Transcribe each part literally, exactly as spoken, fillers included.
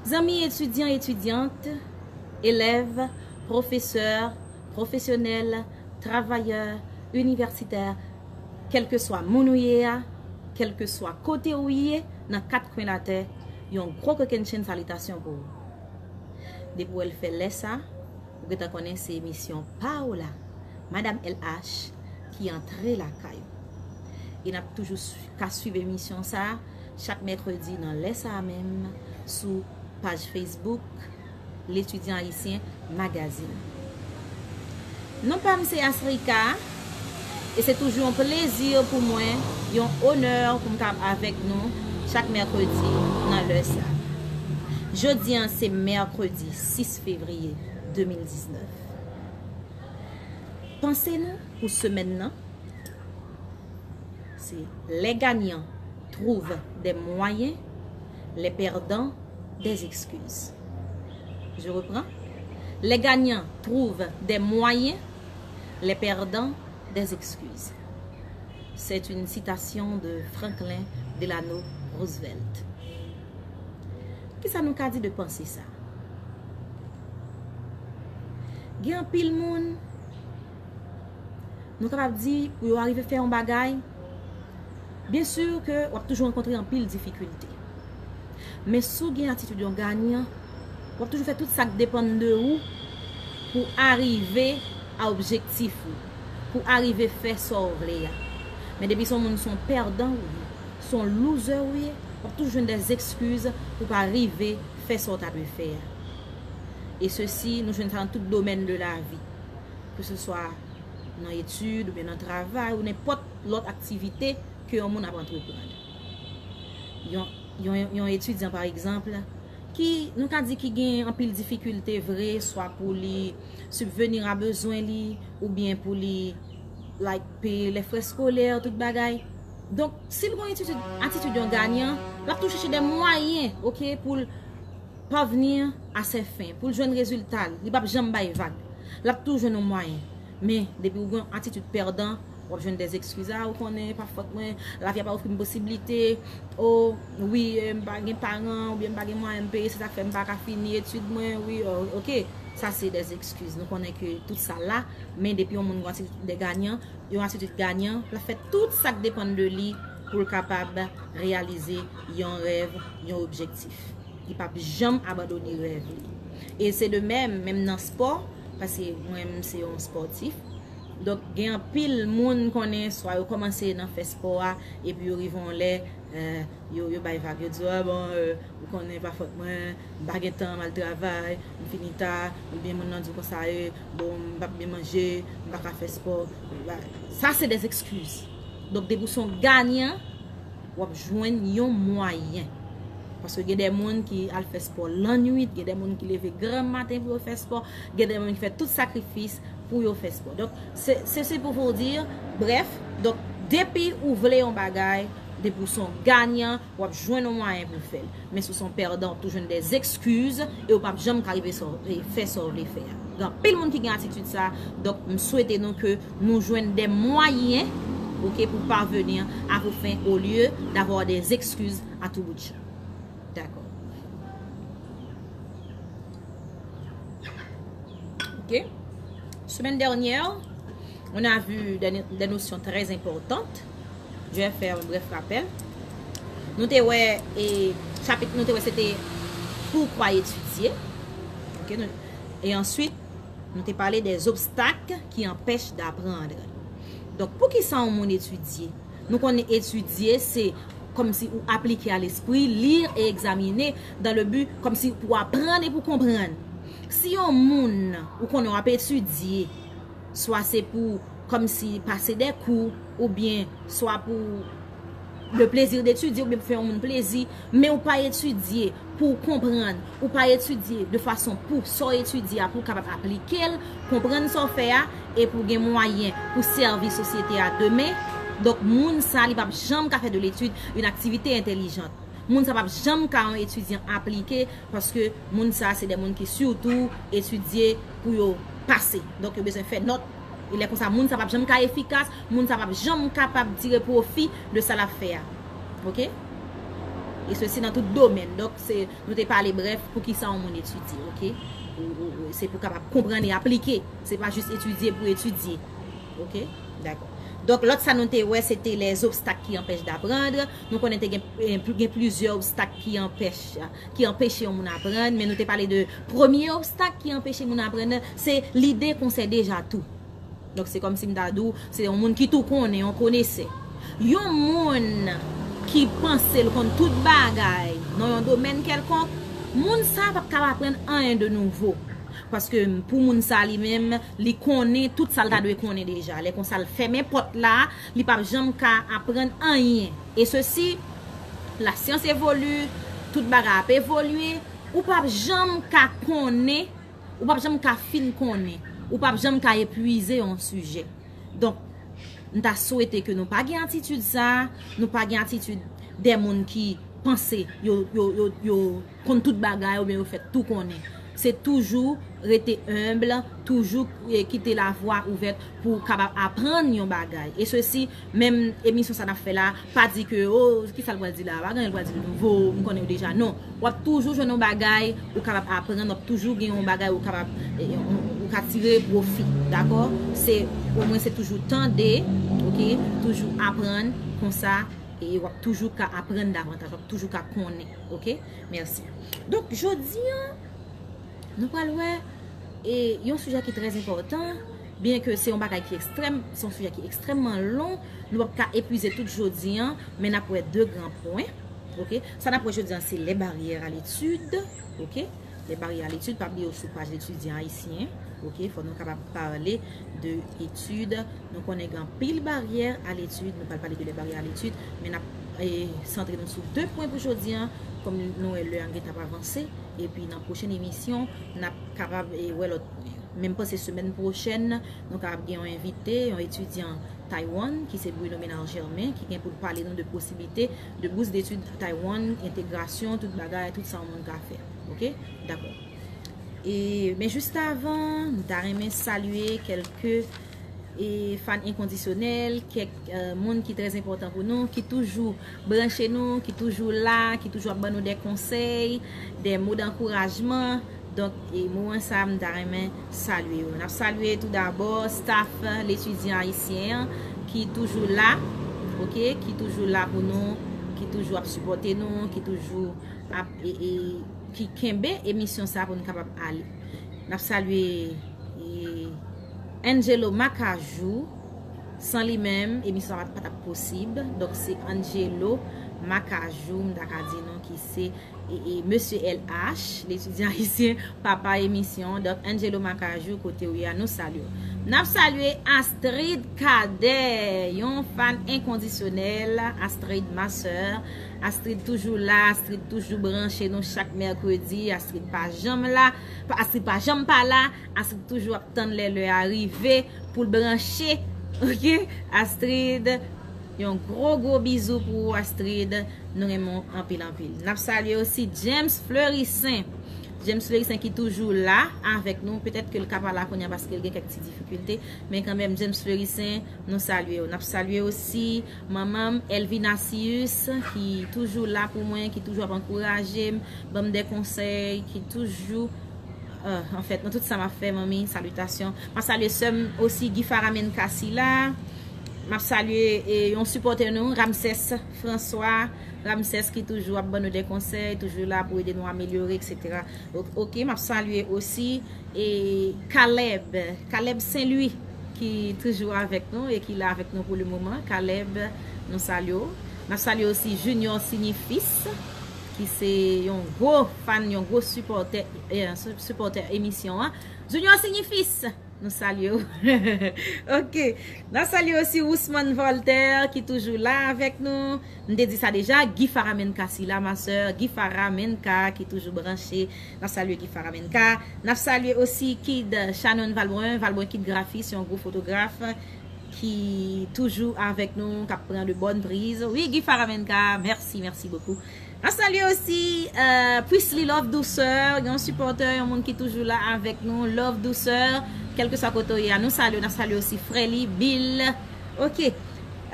Zanmi etidyan, etidyant, elèv, pwofesè, pwofesyonèl, travayè, inivèsitè, kèlkeswa moun ou ye a, kèlkeswa kote ou ye nan kat kwen latè, yon gwo kokennchenn salitasyon pou ou. Depi w wè l fè lè sa, ou gentan konnen se emisyon pa w la, Madam L H, ki antre lakay ou. E n ap toujou swi- ka swiv emisyon sa a chak mèkredi nan lè sa a menm sou paj Facebook Letidyan Ayisyen Magazine. Non pa m se Asrika, e se toujou yon plezi pou mwen, yon onè pou m ka avèk nou chak mèkredi nan lè sa a. Jodi a se mèkredi sis fevriye de mil diznèf. Panse nou pou semèn nan, c'est les gagnants trouvent des moyens, les perdants des excuses. Je reprends. Les gagnants trouvent des moyens, les perdants des excuses. C'est une citation de Franklin Delano Roosevelt. Kisa nou ka di de panse sa? Gen anpil moun, nou kapab di, pou yo arive fè yon bagay, byen si ke w ap toujou rankontre anpil difikilte. Men si w gen atitid yon ganyan, w ap toujou fè tout sa k depann de ou pou w arive a objektif ou, pou w arive fè sa w vle a. Men depi se yon moun, se yon pèdan ou ye, se yon loser ou ye, w ap toujou jwenn des excuses pou w pa rive fè sa w ta dwe fè a. E sesi, nou jwenn sa nan tout domèn de la vi. Ke se swa nan etid, oubyen nan travay, ou nenpòt lòt aktivite ke yon moun ap antreprann. Yon, yon, yon etidyan, pa egzanp, ki, nou ka di ki gen anpil difikilte vre, swa pou li sibveni a bezwen li, oubyen pou li, like, peye lè frè skolè, tout bagay. Donk, si l gen yon atitid, atitid yon ganyan, l ap toujou chèche de mwayen, oke, pou l parvenir à ses fins, pou l jwenn rezilta l, li p ap janm bay vag. L ap toujou jwenn yon mwayen. Men, depi w gen yon atitid pèdan, w ap jwenn des excuses, a, ou konnen, pa fòt mwen, lavi a pa ofri m posiblite, o, wi, eh, m pa gen paran, oubyen m pa gen mwayen m peye, se sa k fè m pa ka fini etid mwen, wi, o, oke, sa se des excuses. Nou konnen ke tout sa la, men depi yon moun gen yon atitid de ganyan, yon atitid ganyan, l ap fè tout sa k depann de li pou l kapab reyalize yon rèv, yon objektif. Li p ap janm abandone rèv li. E se de menm, menm nan spò, paske mwen menm se yon spòtif. Donk, gen anpil moun konnen, swa yo kòmanse nan fè spò a, epi yo rive yon lè, eh, yo, yo bay vag, yo di, a bon, eh, ou konnen pa fòt mwen, m pa gen tan, m al travay, m fini ta, oubyen moun nan di w konsa, eh, bon, m p ap byen manje, m pa ka fè spò. Sa se des excuses. Donk, depi w se yon ganyan, w ap jwenn yon mwayen. Paske gen de moun ki al fè spò lannwit, gen de moun ki leve granm maten pou yo fè spò, gen de moun ki fè tout sakrifis pou yo fè spò. Donk, se, se, se pou vous dire, brèf, donk, depi ou vle yon bagay, depi ou se yon ganyan, w ap jwenn yon mwayen pou w fè l. Men si w se yon pèdan, w ap toujou jwenn des excuses e w p ap janm ka rive sa w, e fè sa w vle fè a. Gen anpil moun ki gen atitid sa, donk, m swete nou ke nou jwenn de mwayen, oke, pou parvenir à vos fins au lieu d'avoir des excuses à tout bout de champ. D'accord. Ok. Semaine dernière, on a vu des, des notions très importantes. Je vais faire un bref rappel. Nou te wè, e, chapit nou te wè, se te pourquoi étudier. Ok, nou, e answit, nou te pale des obstacles qui empêchent d'apprendre. Donk, poukisa yon moun etidye? Nou konnen etidye, se kòmsi ou aplike a lespri, lire et examiner dans le but, kòmsi pou aprann e pou konprann. Si yon moun, ou konnen w ap etidye, swa se pou kòmsi pase de kou, oubyen swa pou le plaisir d'étudier, oubyen pou fè yon moun plezi, men ou pa etidye pou w konprann, ou pa etidye de fason pou sa w etidye a, pou w kapab aplike l, konprann sa w fè a, e pou w gen mwayen pou sèvi sosyete a demen. Donk, moun sa, li p ap janm ka fè de l'étude une activité intelligente. Moun sa p ap janm ka yon etidyan aplike, paske moun sa, se de moun ki sitou etidye pou yo pase. Donk, yo bezwen fè nòt. E lè konsa, moun sa p ap janm ka efikas, moun sa p ap janm kapab tire pwofi de sa l ap fè a. Ok? E sesi nan tout domèn. Donk, se, nou te pale brèf pou ki sa yon moun etidye, oke? Ou, ou, ou, se pou kapab konprann e aplike. Se pa jis etidye pou etidye. Oke? Dakò. Donk, lòt sa nou te wè, se te les obstacles qui empêchent d'apprendre. Nou konnen te gen, gen plizyè obstak ki anpèch, ki anpeche yon moun aprann, men nou te pale de premye obstak ki anpeche moun aprann, se lide ke w se deja tou. Donk, se kòmsi m ta di w, se yon moun ki tou konnen, yon konesè. Yon moun ki panse l konn tout bagay nan yon domèn kèlkonk, moun sa a p ap kapab aprann anyen de nouvo. Paske pou moun sa a li menm, li konnen tout sa l ta dwe konnen deja. Lè konsa, l fèmen pòt la, li p ap janm ka aprann anyen. E sesi, la science évolue, tout bagay ap evolye, ou p ap janm ka konnen, ou p ap janm ka fin konnen, ou p ap janm ka epuize yon sijè. Donk, m ta swete ke nou pa gen atitid sa, nou pa gen atitid de moun ki panse yo, yo, yo, yo konn tout bagay oubyen yo fèk tou konnen. Se toujou rete enb, toujou, eh, kite lavwa ouvèt pou w kapab aprann yon bagay. E sesi, menm emisyon sa n ap fè la, pa di ke, o, ki sa l pral di la, pa gen anyen l pral di de nouvo, m konnen yo deja. Non, w ap toujou jwenn yon bagay ou kapab aprann, w ap toujou gen yon bagay ou kapab, eh, ou, ou ka tire pwofi, dakò? Se, omwen se toujou tande, oke? Toujou aprann, konsa, e w ap toujou ka aprann davantaj, w ap toujou ka konnen, oke? Mèsi. Donk, jodi a, nou pral wè, e, yon sijè ki trè enpòtan, byen ke se yon bagay ki ekstrèm, se yon sijè ki ekstrèmman lon, nou p ap ka epuize tout jodi a, men n ap wè de gran pwen, oke? Sa n ap wè jodi a, se les barrières à l'étude, oke? Les barrières à l'étude, pa bliye w sou paj Letidyan Ayisyen, oke? Fò nou kapab pale de etid, nou konnen gen anpil baryè à l'étude, nou pral pale de les barrières à l'étude, men n ap, eh, santre nou sou de pwen pou jodi a, kòm nou wè lè a gentan ap avanse, epi nan pwochèn emisyon, n ap kapab, eh, wè lòt pwen yo. Men m panse semèn pwochèn, nou kapab gen yon envite, yon etidyan Taiwan, ki se Bruno Ménard Germain, ki gen pou l pale nou de posiblite de bous detid Taiwan, entegrasyon, tout bagay, tout sa yon moun ka fè. Oke? Dakò. E, men jis avan, m ta renmen salye kèlke, e, fan enkondisyonèl, kèk, eh, moun ki trè enpòtan pou nou, ki toujou branche nou, ki toujou la, ki toujou ap ban nou de konsèy, de mo d'ankourajman. Donk, e, moman sa a, m ta renmen salye yo. N ap salye tou dabò staff Letidyan Ayisyen an, ki toujou la, oke, ki toujou la pou nou, ki toujou ap sipòte nou, ki toujou ap, e, e, ki kenbe emisyon sa a pou n kapab ale. N ap salye, e, Angelo Macajou. San li menm, emisyon sa pa t ap posib. Donk, se Angelo Macajou, m ta ka di nou, ki se, e, e, Mesye L H, Letidyan Ayisyen, papa emisyon. Donk, Angelo Macajou, kote w ye a, nou salye w. N ap salye Astrid Cadet, yon fan enkondisyonèl. Astrid, ma sœur. Astrid toujou la, Astrid toujou branche nou chak mèkredi. Astrid pa janm la, pa, Astrid pa janm pa la. Astrid toujou ap tann lè lè a rive pou l branche. Oke? Astrid, yon gwo, gwo bizou pou ou, Astrid. Nou renmen w anpil, anpil. N ap salye osi James Fleurissaint. James Fleurissaint ki toujou la avèk nou. Petèt ke l ka pa la kounye a paske l gen kèk ti difikilte. Men kanmenm, James Fleurissaint, nou salye w. N ap salye osi manman m, Elvina Sius, ki toujou la pou mwen, ki toujou ap ankouraje m, ban m de konsèy, ki toujou, euh, anfèt, nan tout sa m ap fè, manmi, salitasyon. M ap salye sè m osi, Guy Faramenka Sila. M ap salye, e, yon sipòtè nou, Ramsès François. Ramsès ki toujou ap ban nou de konsèy, toujou la pou ede nou amelyore, etsetera. O-, oke, m ap salye osi, e, Caleb, Caleb Saint Louis, ki toujou avèk nou e ki la avèk nou pou le moman. Caleb, nou salye w. N ap salye osi Junior Signifis, ki se yon gwo fan, yon gwo sipòtè, e, si-, sipòtè emisyon an. Junior Signifis, nou salye w. Oke. N ap salye osi Ousmane Voltaire, ki toujou la avèk nou. M te di sa deja, Guy Faramenka Sila, ma sœur, Guy Faramenka, ki toujou branche. N ap salye Guy Faramenka. N ap salye osi Kid Shannon Valbrun, Valbrun Kid Grafis, yon gwo fotograf ki toujou avèk nou, k ap pran de bòn priz. Wi, Guy Faramenka, mèsi, mèsi bokou. N ap salye osi, euh, Prisly Love Douceur, yon sipòtè, yon moun ki toujou la avèk nou, Love Douceur, kèlkeswa kote w ye a, nou salye w, n ap salye osi frè li, Bill. Oke.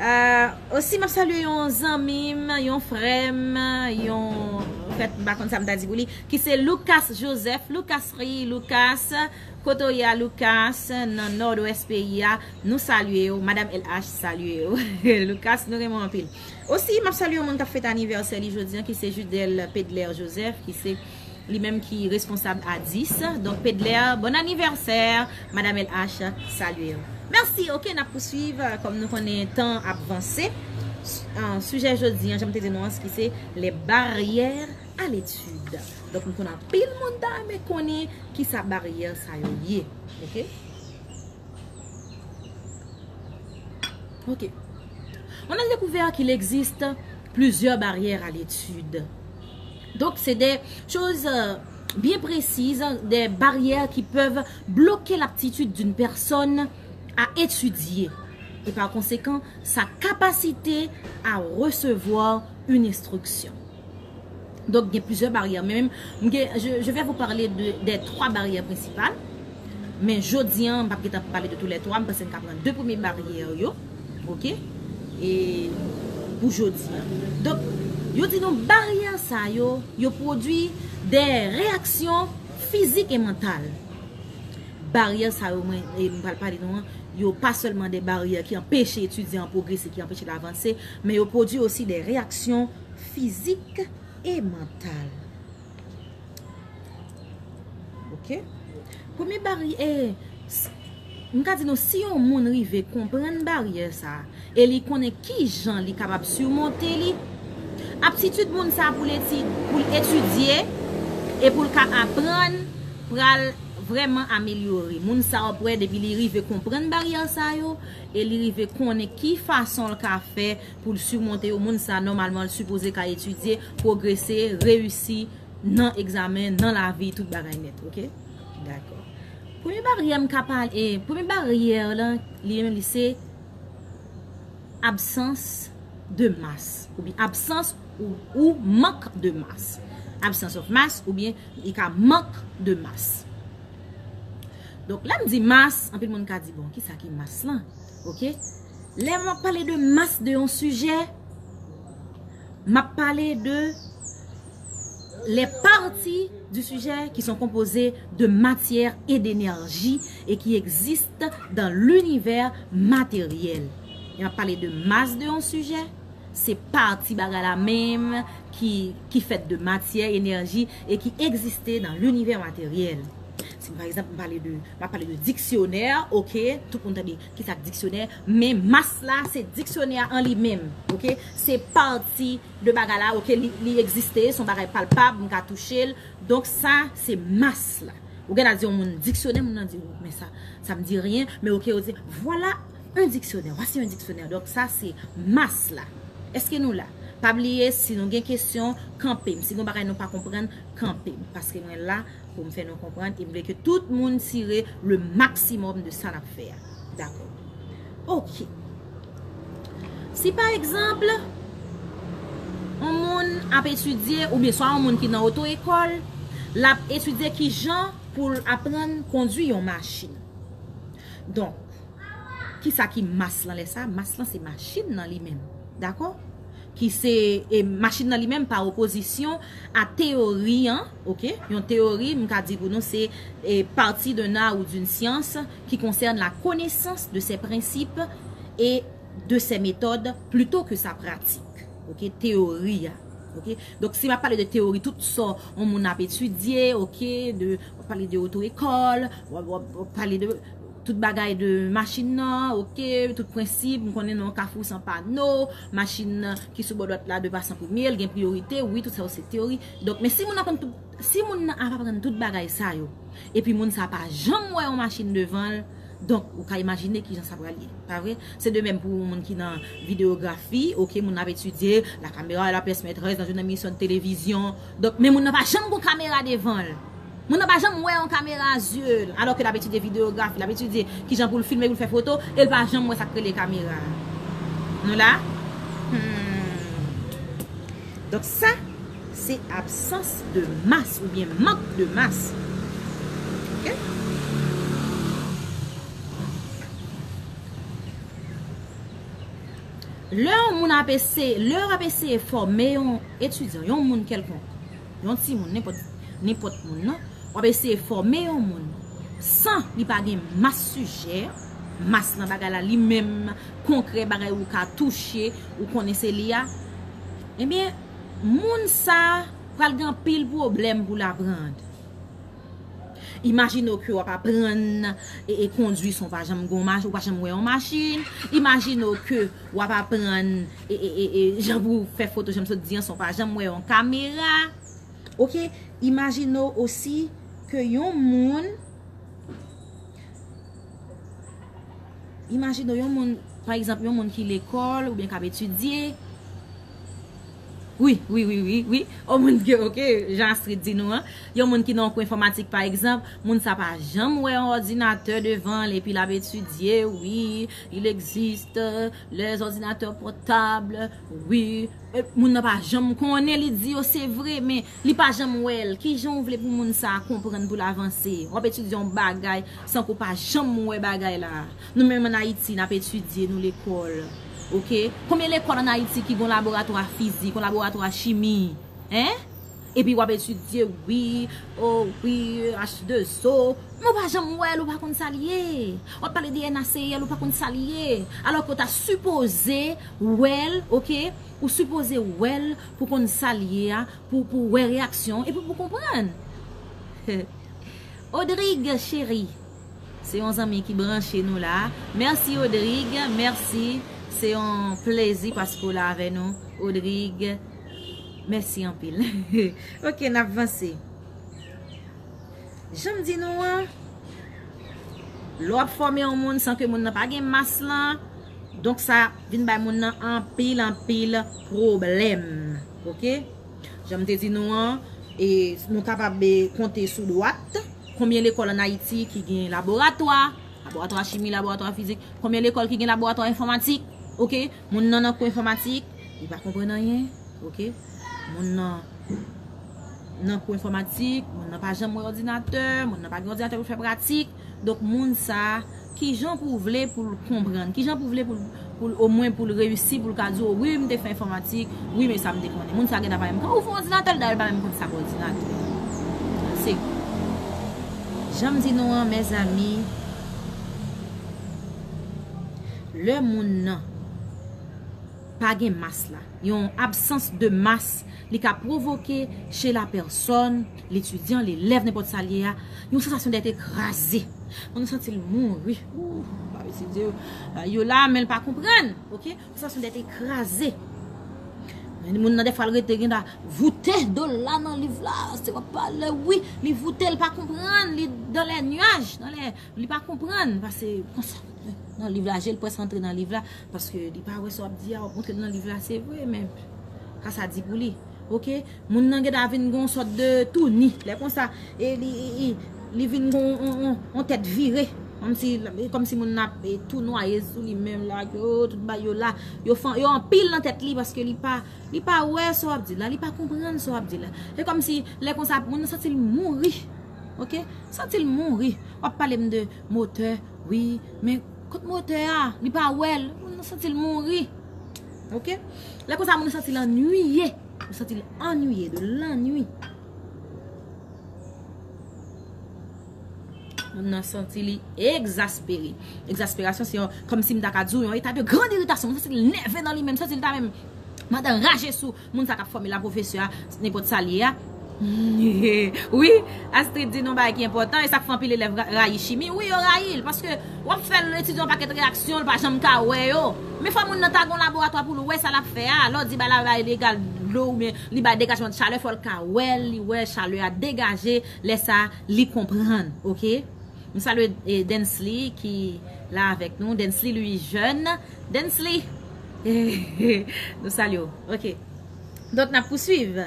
Euh, osi, m ap salye yon zanmi m, yon frè m, yon, anfèt, m pa konn sa m ta di pou li, ki se Lucas Joseph, Lucas Ri, Lucas, kote w ye a, Lucas, nan Nòdwès peyi a, nou salye w, Madam L H salye w. Lucas, nou renmen w anpil. Osi, m ap salye yon moun k ap fete anivèsè li jodi a, ki se Judel Pedler Joseph, ki se li menm ki responsab a dis. Donk, Pedler, bon anivèsè, Madam L H salye w. Mèsi, oke, n ap pouswiv, kòm nou konnen tan ap vanse. S-, ah, sijè jodi a, jan m te di nou an, ki se les barrières à l'étude. Donk, m konnen anpil moun ta renmen konnen kisa baryè sa yo ye. Oke? Ok. On a découvert qu'il existe plusieurs barrières à l'étude. Donc, c'est des choses euh, bien précises, des barrières qui peuvent bloquer l'aptitude d'une personne à étudier et par conséquent sa capacité à recevoir une instruction. Donk, gen plizyè baryè. Men, m gen, je, je vais vous parler de, des trois barrières principales. Men jodi a, m p ap gentan pale de tous les trois, m panse n ka pran de premye baryè yo. Ok? E pou jodi a. Donk, yo di nou baryè sa yo, yo pwodui de reyaksyon fizik e mantal. Baryè sa yo, mwen, e m pral pale nou an, yo pa sèlman de baryè ki anpeche etidyan an pwogrese, ki anpeche l avanse, men yo pwodui osi de reyaksyon fizik e mantal. Ok? Premye baryè, e, s-, m ka di nou, si yon moun rive konprann baryè sa a, e li konnen ki jan li kapab simonte li, aptitid moun sa a pou l eti-, pou l etidye e pou l ka aprann pral vrèman amelyore. Moun sa a, w ap wè, depi li rive konprann baryè sa yo, e li rive konnen ki fason l ka fè pou l simonte yo, moun sa a, nòmalman, l sipoze ka etidye, pwogrese, reyisi nan egzamen, nan lavi, tout bagay nèt, ok? Dakò. Premye baryè m ka pale, e, premye baryè la, li menm, li se absans de mas, oubyen absans ou, ou mank de mas. Absence of mass, oubyen li ka mank de mas. Donk, lè m di mas, anpil moun ka di, "Bon, kisa ki mas lan?" Ok? Lè m ap pale de mas de yon sijè, m ap pale de les parties du sujet qui sont composées de matière et d'énergie et qui existent dans l'univers matériel. E m ap pale de mas de yon sijè, se pati bagay la menm ki, ki fèt de matyè, enèji, e ki egziste nan linivè materyèl. Si, pa egzanp, m pale de, m ap pale de diksyonè, ok, tout moun tande kisa k diksyonè, men mas la, se diksyonè an li menm, ok, se pati de bagay la, ok, li, li egziste, se yon bagay palpab, m ka touche l, donk sa, se mas la. Ou gen dwa di yon moun diksyonè, moun nan di, "Oh, men sa, ça me dit rien," men ok, yo di, "Voilà un dictionnaire, voici un dictionnaire." Donk sa, se mas la. Èske nou la? Pa bliye, si nou gen kesyon, kanpe m. Si gen bagay nou pa konprann, kanpe m. Paske mwen la pou m fè nou konprann e m vle ke tout moun tire le maximum de sa n ap fè a. Dakò. Ok. Si pa egzanp, yon moun ap etidye, oubyen swa yon moun ki nan oto ekòl, l ap etidye ki jan pou l aprann kondui yon machin. Donk, kisa ki mas lan lè sa? Mas lan se machin nan li menm. Dakò? Ki se, e, machin nan li menm pa opozisyon a teyori an, ok? Yon teyori, m ka di pou nou, se, e, partie d'un art ou d'une science qui concerne la connaissance de ses principes et de ses méthodes plutôt que sa pratique. Ok? Teyori a. Ok? Donk, si m ap pale de teyori, tout sa yon moun ap etidye, ok? De, w ap pale de oto ekòl, w ap, w ap, w ap pale de tout bagay de machin nan, ok, tout prensip, m konnen nan yon kafou san pano, machin nan ki sou bò dwat la dwe pase an premye, l gen priyorite, wi, tout sa yo se teyori. Donk, men si moun aprann tout, si moun nan ap aprann tout bagay sa yo, epi moun sa pa janm wè yon machin devan l, donk, ou ka imajine kijan sa pral ye, pa vre? Se de menm pou yon moun ki nan videyografi, ok, moun nan ap etidye, la caméra est la pièce maîtresse dans une émission de télévision, donk, men moun nan pa janm gon kamera devan l. Moun nan pa janm wè yon kamera a zye l, alò ke l ap etidye videyografi, l ap etidye kijan pou l filme, pou l fè foto, e l pa janm wè sa k rele kamera a. Nou la? Hmm. Donk sa, se absans de mas oubyen mank de mas. Ok? Lè yon moun ap eseye, lè w ap eseye fòme yon etidyan, yon moun kèlkonk, yon timoun, nenpòt, nenpòt moun nan, w ap eseye fòme yon moun san li pa gen mas sijè, mas nan bagay la, li menm konkrè, bagay ou ka touche, ou konnen se li a, ebyen, moun sa a pral gen anpil pwoblèm pou l aprann. Imajine w ke w ap aprann e, e kondwi san w pa janm gen yon mach-, ou pa janm wè yon machin. Imajine w ke w ap aprann e, e, e, e jan pou w fè foto, jan m sot di an, san w pa janm wè yon kamera. Oke? Imajine w osi ke yon moun Imajine w yon moun, pa egzanp, yon moun ki lekòl oubyen k ap etidye. Wi, wi, wi, wi, wi. Yon moun ki, oke, jan Astrid di nou an, yon moun ki nan yon kou enfòmatik, pa egzanp, moun sa pa janm wè yon òdinatè devan l epi l ap etidye, wi, il existe les ordinateurs portables, wi, E, moun nan pa janm konnen, li di yo se vre, men li pa janm wè l. Kijan w vle pou moun sa a konprann pou l avanse? W ap etidye yon bagay san ke w pa janm wè bagay la. Nou menm ann Ayiti, n ap etidye, nou lekòl. Oke? Konbyen lekòl ann Ayiti ki gen yon laboratwa fizik, yon laboratwa chimi? Hein? Epi w ap etidye, wi, o, wi, H de O. Men w pa janm wè l, ou pa konn sa l ye. W ap pale de N A C I L, ou pa konn sa l ye. Alò ke w ta sipoze wè l, oke? Ou sipoze wè l pou konn sa l ye a, pou, pou wè reyaksyon, epi pou konprann. Odrig, cheri, se yon zanmi ki branche nou la. Mèsi, Odrig, mèsi. Se yon plezi paske w la avè nou, Odrig. Mèsi anpil. Oke, n ap vanse. Jan m di nou an, lè w ap fòme yon moun san ke moun nan pa gen mas lan, donk sa vin bay moun nan anpil, anpil pwoblèm. Oke? Jan m te di nou an, e, nou kapab, e, konte sou dwat konbyen lekòl ann Ayiti ki gen laboratwa, laboratwa chimi, laboratwa fizik, konbyen lekòl ki gen laboratwa enfòmatik. Oke? Moun nan nan kou enfòmatik, li pa konprann anyen. Oke? Moun nan nan kou enfòmatik, moun nan pa janm wè òdinatè, moun nan pa gen òdinatè pou l fè pratik. Donk, moun sa a, kijan pou w vle pou l konprann? Kijan pou w vle pou l, pou l, omwen pou l reyisi, pou l ka di w, wi, m te fè enfòmatik, wi, men sa m te konnen. Moun sa a gentan pa menm konn ouvri òdinatè, l dayè l pa menm konn sa k òdinatè. Se, jan m di nou an, mezanmi, lè moun nan pa gen mas la, yon absence de masse, li ka pwovoke chez la personne, l'étudiant, l'élève, nenpòt sa l ye a, yon sansasyon d'être écrasé. Moun nan santi l mouri. Ou, pa etidye yo. Yo la, men l pa konprann. Oke? Yon sansasyon d'être écrasé. Moun nan, dèfwa, l rete, gentan voute do l la nan liv la. Se w ap pale, wi. Li voute, l pa konprann. Li dans les nuages, dans les, li pa konprann. Paske, konsa, nan liv la, je l prèske antre nan liv la. Paske li pa wè sa w ap di a, w ap montre l nan liv la, se vre, men ka sa di pou li. Oke? Moun nan gentan vin gen yon sòt de touni. Lè konsa, e li, li, li, li vin gen yon, yon, yon, yon tèt vire. Kòmsi, kòmsi moun nan ap, e, tounwaye sou li menm la, ke, o, tout bagay yo la. Yo fè, yo anpil nan tèt li paske li pa, li pa wè sa w ap di la, li pa konprann sa w ap di la. E kòmsi, lè konsa, moun nan santi l mouri. Oke? Santi l mouri. W ap pale m de motè, wi, men kot motè a? Li pa wè l. Moun nan santi l mouri. Oke? Lè konsa, moun nan santi l annuiye. Ou santi l annuiye, de l'ennui. Moun nan santi li egzaspere. Egzasperasyon, se yon, kòmsi m ta ka di w, yon état de grande irritation. Moun nan santi l nève nan li menm, santi l ta menm, mandan raje sou moun sa k ap fòme la, pwofesè a, nenpòt sa l ye a. Wi, Astrid di nou bagay ki enpòtan, e sa k fè anpil elèv ra-, rayi chimi. Wi, yo rayi l, paske w ap fè l etidye yon pakèt reyaksyon, l pa janm ka wè yo. Men fò moun nan ta gen yon laboratwa pou l wè sa l ap fè a. Lè w di bagay la, bagay legal, dlo oubyen li bay degajman de chalè, fò l ka wè l, li wè chalè a degaje, lè sa a, li konprann, oke? M salye, e, Densley ki la avèk nou. Densley Louis Jeune. Densley! Nou salye w. Oke. Donk, n ap pouswiv.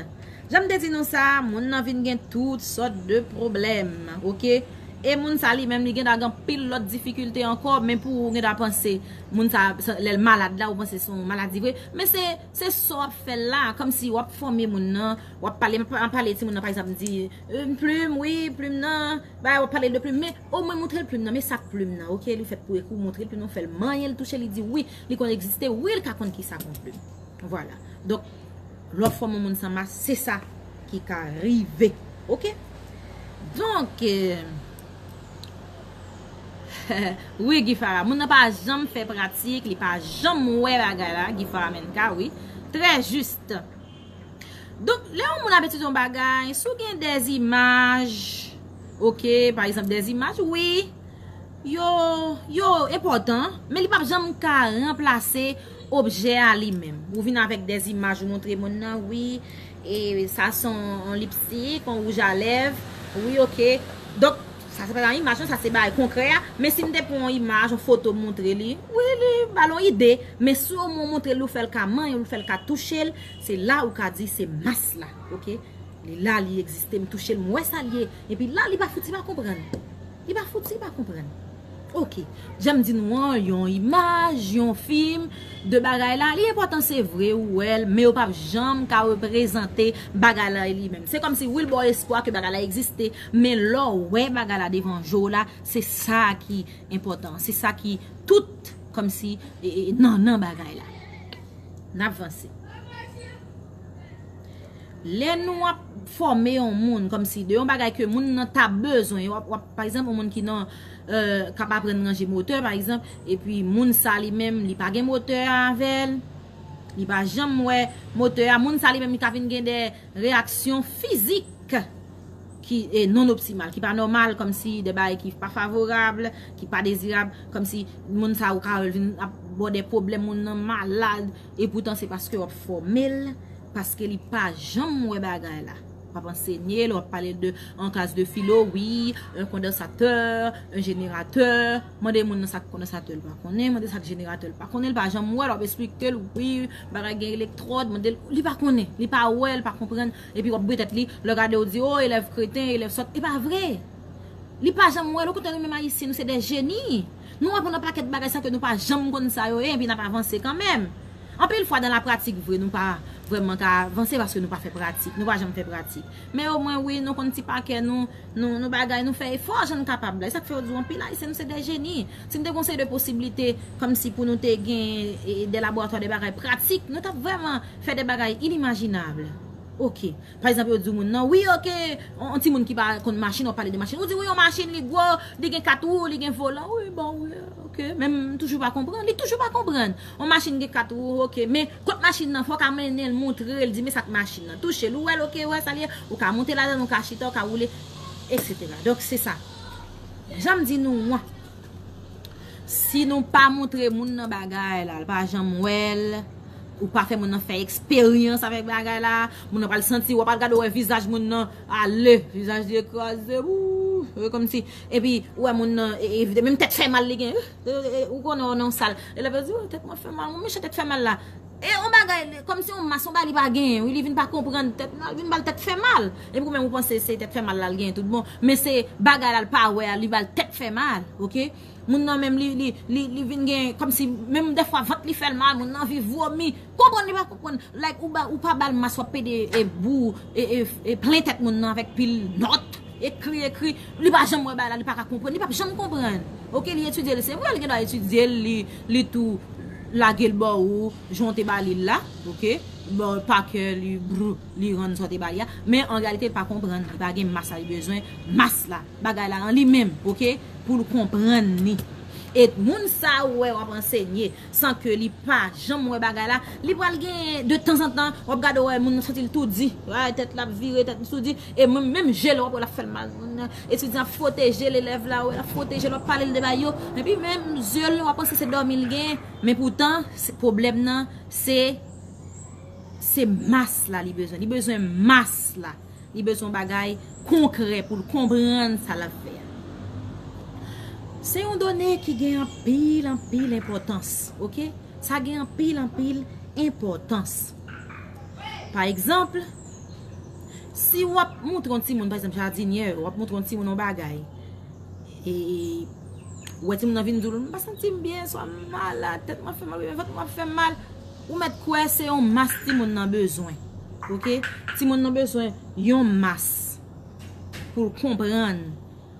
Jan m te di nou sa, moun nan vin gen tout sòt de pwoblèm, oke? E moun sa li menm, li gen dwa gen pil lòt difikilte ankò, men pou ou gen dwa panse moun sa, sa, lè l malad la, ou panse se yon maladi vre. Men se, se sa w ap fè l la, kòmsi w ap fòme moun nan, w ap pale, m ap pale timoun nan, pa egzanp, m di, "Euh, plim, wi, plim nan, bay, w ap pale de plim, men omwen montre l plim nan, men sa k plim nan, oke, li fèt pou ekri, w montre l plim nan, w fè l manyen, l touche, li di wi, li konn egziste, wi, l ka konn ki sa k yon plim." Vwala. Donk, lè w fòme yon moun san mas, se sa ki ka rive. Oke? Donk, euh, wi, Gifara, moun nan pa janm fè pratik, li pa janm wè bagay la, Gifara Menka, wi. Trè jis. Donk, lè yon moun ap etidye yon bagay, si w gen dèzimaj, oke, pa egzanp, dèzimaj, wi, yo, yo enpòtan, men li p ap janm ka ranplase objè a li menm. Ou vin avèk dèzimaj, ou montre moun nan, wi, e sa se yon, yon lipstik, yon wouj a lèv, wi, oke. Donk, sa se pa imaj, non, sa se bagay konkrè a. Men si m te pran yon imaj, yon foto, m montre li, wi, li ba l yon ide. Men si w montre l, ou fè l ka manyen, ou fè l ka touche l, se la ou ka di se mas la, oke? Li la, li egziste, m touche l, m wè sa l ye. Epi la, li pa fouti pa konprann. Li pa fouti pa konprann. Oke. Jan m di nou an, yon imaj, yon fim, de bagay la, li enpòtan, se vre, ou wè l, men yo p ap janm ka reprezante bagay la li menm. Se kòmsi, wi, l ba w espwa ke bagay la egziste, men lè w wè bagay la devan je w la, se sa ki enpòtan, se sa ki tout, kòmsi, e, e, nannan bagay la. N ap vanse. Lè nou ap fòme yon moun, kòmsi de yon bagay ke moun nan ta bezwen, w ap, w ap, pa egzanp, yon moun ki nan, euh, k ap aprann ranje motè, pa egzanp, epi moun sa li menm, li pa gen motè a avè l, li pa janm wè motè a, moun sa li menm, li ka vin gen de reyaksyon fizik ki, e, non optimal, ki pa nòmal, kòmsi de bagay ki pa favorab, ki pa dezirab, kòmsi moun sa ou ka wè l vin ap ba w de pwoblèm, moun nan malad, e poutan se paske w ap fòme l, paske li pa janm wè bagay la. W ap ansenye l, w ap pale de, an klas de filo, wi, un condensateur, un générateur, mande moun nan sa k kondansatè l pa konnen, mande sa k jeneratè l pa konnen, l pa janm wè l, w ap esplike l, wi, bagay gen elektwòd, mande l, li pa konnen, li pa wè, l pa konprann, epi w ap boure tèt li, lè w gade w di, o, elèv kreten, elèv sòt, e pa vre. Li pa janm wè l, okontrè, nou menm Ayisyen, nou se de jeni. Nou aprann yon pakèt bagay san ke nou pa janm konn sa yo ye, epi n ap avanse kanmenm. Anpil fwa, dan la pratik vre, nou pa vrèman ka avanse paske nou pa fè pratik, nou pa janm fè pratik. Men omwen, wi, nou konn ti pa kè nou, nou, nou bagay, nou fè efò jan n kapab la. E sa k fè yo di w anpil Ayisyen, nou se de jeni. Si n te gen yon seri de posiblite, kòmsi pou nou te gen, e, de laboratwa, de bagay pratik, nou t ap vrèman fè de bagay inimajinab. Oke. Pa egzanp, yo di w moun nan, wi, oke, yon, yon timoun ki pa konn machin, w ap pale de machin. Ou di, wi, yon machin, li gwo, li gen kat wou, li gen volan. Wi, bon, wi, oke. Men m toujou pa konprann. Li toujou pa konprann. Yon machin gen kat wou, oke. Men kot machin nan, fò w ka mennen l, montre l, di, men sa k machin nan. Touche l, ou wè l, oke, ou wè sa l ye. Ou ka monte ladan l, ou ka chita, ou ka woule, etsetera. Donk, se sa. Jan m di nou an, si nou pa montre moun nan bagay la, l pa janm wè l, ou pa fè moun nan fè eksperyans avèk bagay la, moun nan pral santi, w ap al gade, w wè vizaj moun nan ale, vizaj li kraze, wou, e kòmsi, epi ou wè moun nan, e, e, menm tèt fè mal li gen, e, e, e, ou konnen w nan yon sal, elèv yo di, o, tèt mwen fè mal, mwen mechan tèt fè mal la. E yon bagay, li, kòmsi yon mas, yon bagay li pa genyen, wi, li vin pa konprann tèt, li vin ba l tèt fè mal. Epi ou menm ou panse se tèt fè mal la l genyen tout bon. Men se bagay la l pa wè a, li ba l tèt fè mal, oke? Moun nan menm li, li, li, li vin gen, kòmsi, menm dèfwa vant li fè l mal, moun nan anvi vomi. Konprann li pa konprann. Like, ou ba, ou pa ba l mas, w ap pede, e, bou, e, e, e, plen tèt moun nan avèk pil nòt. Ekri, ekri. Li pa janm wè bagay la, li pa ka konprann, li p ap janm konprann. Oke, li etidye l, se vre, li gen dwa etidye l, li, li tou lage l bò ou, jan w te ba li l la, oke? Bon, pa kè li, brou, li rann sa w te ba li a. Men, an reyalite, li pa konprann, li pa gen mas la, li bezwen mas la, bagay la an li menm, oke? Pou l konprann li. E moun sa ou wè w ap ansenye, san ke li pa janm wè bagay la, li pral gen de tanzantan, w ap gade w wè moun nan santi l toudi. Wè, tèt l ap vire, tèt li toudi. E menm, menm je l, w ap wè l ap fè l mal. Moun nan, etidyan ap fwote je l, elèv la, wè, l ap fwote je l, w ap pale l de bagay yo. Epi menm zye l, w ap panse se dòmi l gen. Men poutan, se, pwoblèm nan, se, se mas la li bezwen. Li bezwen mas la. Li bezwen bagay konkrè pou l konprann sa l ap fè a. Se yon done ki gen anpil, anpil enpòtans, oke? Sa gen anpil, anpil enpòtans. Pa egzanp, si w ap montre yon timoun, pa egzanp, jadinyè, w ap montre yon timoun yon bagay, E, ou wè timoun nan vin di w, "M pa santi m byen, swa m malad, tèt mwen ap fè mal, oubyen vant mwen ap fè mal." Ou mèt kwè se yon mas timoun nan bezwen. Oke? Timoun nan bezwen yon mas pou l konprann,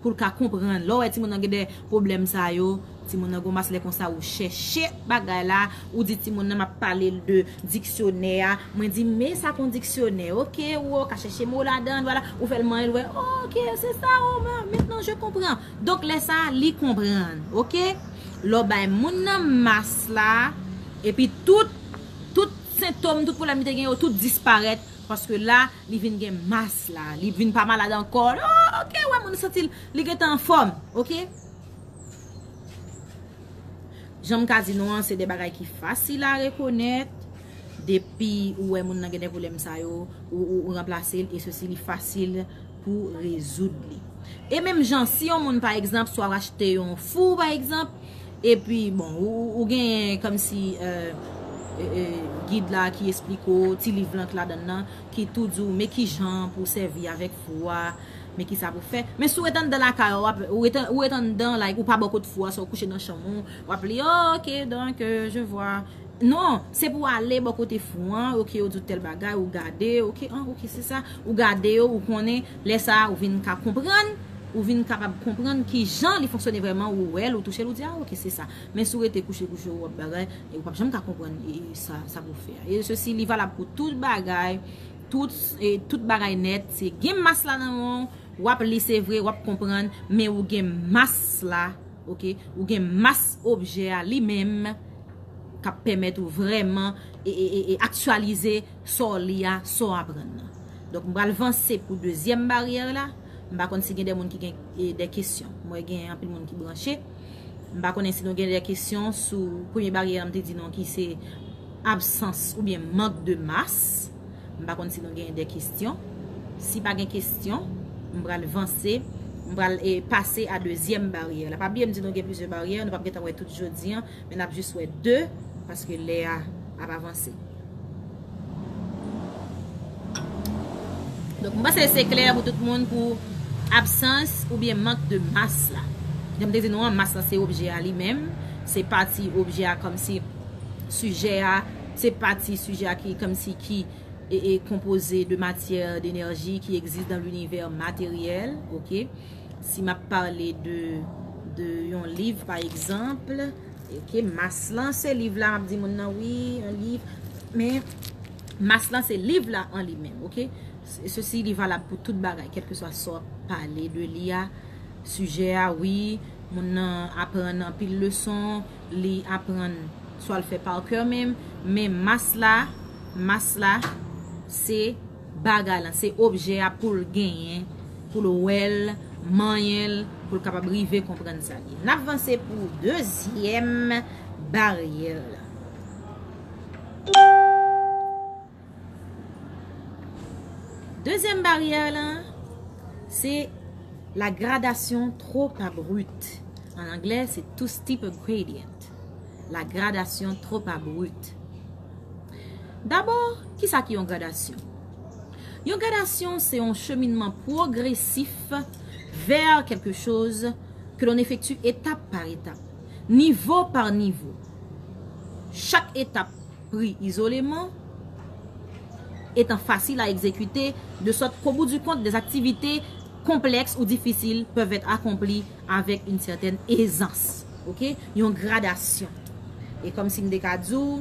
pou l ka konprann. Lè w wè timoun nan gen de pwoblèm sa yo, timoun nan gon mas lè konsa ou chèche bagay la, ou di timoun nan m ap pale l de diksyonè a, mwen di, "Men sa kon diksyonè, oke, ou ka chèche mo ladan, vwala, ou fè l manyen, l wè, oke, se sa, o, men, maintenant je comprends." Donk, lè sa, li konprann, oke? Lè w bay moun nan mas la, epi tout, tout sentòm, tout pwoblèm li te gen yo, tout disparèt, paske la, li vin gen mas la, li vin pa malad ankò. O, oke, wè, moun santi l, li gentan anfòm, oke? Jan m ka di nou an, se de bagay ki fasil a rekonèt. Depi ou wè moun nan gen de pwoblèm sa yo, ou, ou, ou ranplase l, e sesi li fasil pou rezoud li. E menm jan, si yon moun, pa egzanp, swa w achte yon fou, pa egzanp, epi, bon, ou, ou, ou genyen kòmsi, euh, euh, euh, gid la ki esplike w, ti liv lan k ladan l nan, ki tou di w, men ki jan pou w sèvi avèk fou a, men ki sa pou w fè. Men si w ret anndan lakay ou, w ap, ou ret, ou ret anndan, like, ou pa bò kot fou a, sa w kouche nan chanm ou, w ap li, "Oh, ok, donc, euh, je vois." Non, se pou w ale bò kote fou an, ok, yo di w tèl bagay, ou gade, ok, ah, ok, se sa, ou gade yo, ou konnen, lè sa a, ou vin ka konprann, ou vin kapab konprann ki jan li fonksyone vrèman, ou wè l, ou touche l, ou di, "Ah, ok, se sa." Men si w rete kouche, kouche, w ap bagay, e ou p ap janm ka konprann, e, e sa, sa pou w fè a. E sesi, li valab pou tout bagay, tout, e, tout bagay nèt. Se gen mas la nan men w, w ap li, se vre, w ap konprann, men ou gen mas la, ok? Ou gen mas objè a li menm k ap pèmèt ou vrèman e, e, e, e aktyalize sa w li a, sa w aprann nan. Donk, m pral vanse pou dezyèm baryè la. M pa konn si gen de moun ki gen, e, de kesyon. Mwen gen anpil moun ki branche. M pa konnen si nou gen de kesyon sou premye baryè a m te di nou ki se absans oubyen mank de mas. M pa konn si nou gen de kesyon. Si pa gen kesyon, m pral vanse, m pral, e, pase a dezyèm baryè la. Pa bliye m di nou gen plizyè baryè, nou p ap gentan wè tout jodi an, men n ap jis wè de, paske lè a ap avanse. Donk, m panse se klè pou tout moun pou absans oubyen mank de mas la. Jan m te di nou an, mas la se objè a li menm, se pati objè a kòmsi sijè a, se pati sijè a ki kòmsi ki e, e konpoze de matyè, de enèji ki egziste dans l'univers matériel, ok? Si m ap pale de, de yon liv, pa egzanp, ok, mas lan se liv la, m ap di moun nan, wi, yon liv, men mas lan se liv la an li menm, ok? Se, sesi li valab pou tout bagay, kèlkeswa sa w ap pale de li a, sijè a, wi, moun nan aprann anpil leson, li aprann swa l fè pa kè menm, men mas la, mas la, se bagay lan, se objè a pou l genyen, pou l wè l, manyen l, pou l kapab rive konprann sa l ye. N ap vanse pou dezyèm baryè la. Dezyèm baryè la, se la gradation trop abrupte. An anglè, se too steep a gradient. La gradation trop abrupte. Dabò, kisa ki yon gradasyon? Yon gradasyon, se yon cheminman pwogresif vè kèlke choz ke l'on effectue étape par étape, niveau par niveau. Chak etap pri izoleman, étant facile à exécuter, de sorte qu'au bout du compte, des activités complexes ou difficiles peuvent être accomplies avec une certaine aisance. Ok? Yon gradasyon. E kòmsi m te ka di w,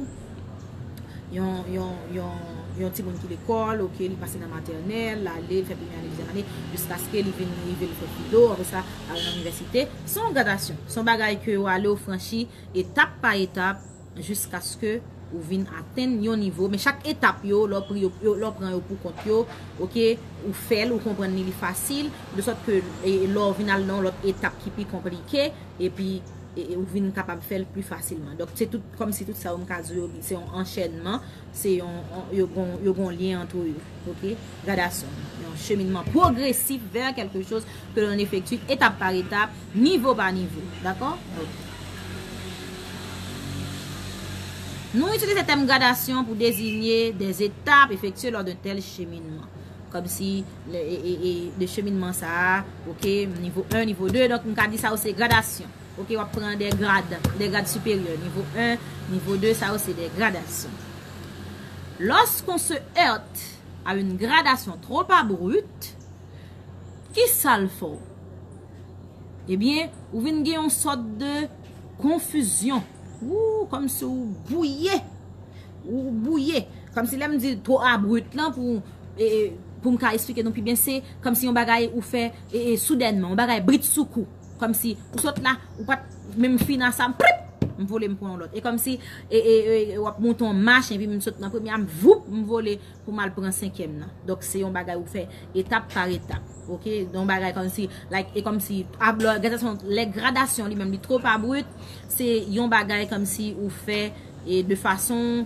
yon, yon, yon, yon timoun ki lekòl, ok, li pase nan matènèl, l ale, l fè premye ane, dezyèm ane, jiskaske li vin rive, li fè filo, apre sa, al nan inivèsite. Se yon gradasyon. Se yon bagay ke w ale, w franchi, etap pa etap, jiskaske ou vin atenn yon nivo. Men chak etap yo, lè w pri yo, yo, lè w pran yo pou kont yo, ok, ou fè l, ou konprann li, li fasil, de sòt ke, e, lè w vin al nan yon lòt etap ki pi konplike, epi, e, e, ou vin kapab fè l pli fasilman. Donk, se tout, kòmsi tout sa yo m ka di yo, se yon anchènman, se yon, yon, yo gon, yo gon lyen ant yo, ok? Gradasyon, yon cheminman pwogresif vè kèlke choz ke l'on effectue étape par étape, niveau par niveau. Dakò? Ok. Nou itilize tèm gradasyon pou deziye des étapes effectuées lors d'un tel cheminement. kòmsi, e, e, e, de cheminman sa a, ok, nivo en, nivo de, donk m ka di sa yo se gradasyon. Ok, w ap pran de grad, de grad siperyè, nivo en, nivo de, sa yo se de gradasyon. Lorsqu'on se heurte à une gradation trop abrupte, ki sa l fè w? Ebyen, ou vin gen yon sòt de konfizyon. Ou, kòmsi ou bwouye. Ou bwouye. Kòmsi lè m di two abrit lan pou, e, e, pou m ka esplike nou pi byen, se kòmsi yon bagay ou fè, e, e, soudènman, yon bagay britsoukou. Kòmsi ou sot la, ou pa t menm fin a sa, prip, m vole m pran yon lòt. E kòmsi, e, e, e, w ap monte yon mach, epi m sot nan premye a, m voup, m vole pou m al pran senkyèm nan. Donk, se yon bagay ou fè etap pa etap. Ok? Yon bagay kòmsi, like, e kòmsi, ab-, lè gradasyon, lè gradasyon li menm, li twò abrit, se yon bagay kòmsi ou fè, e, de fason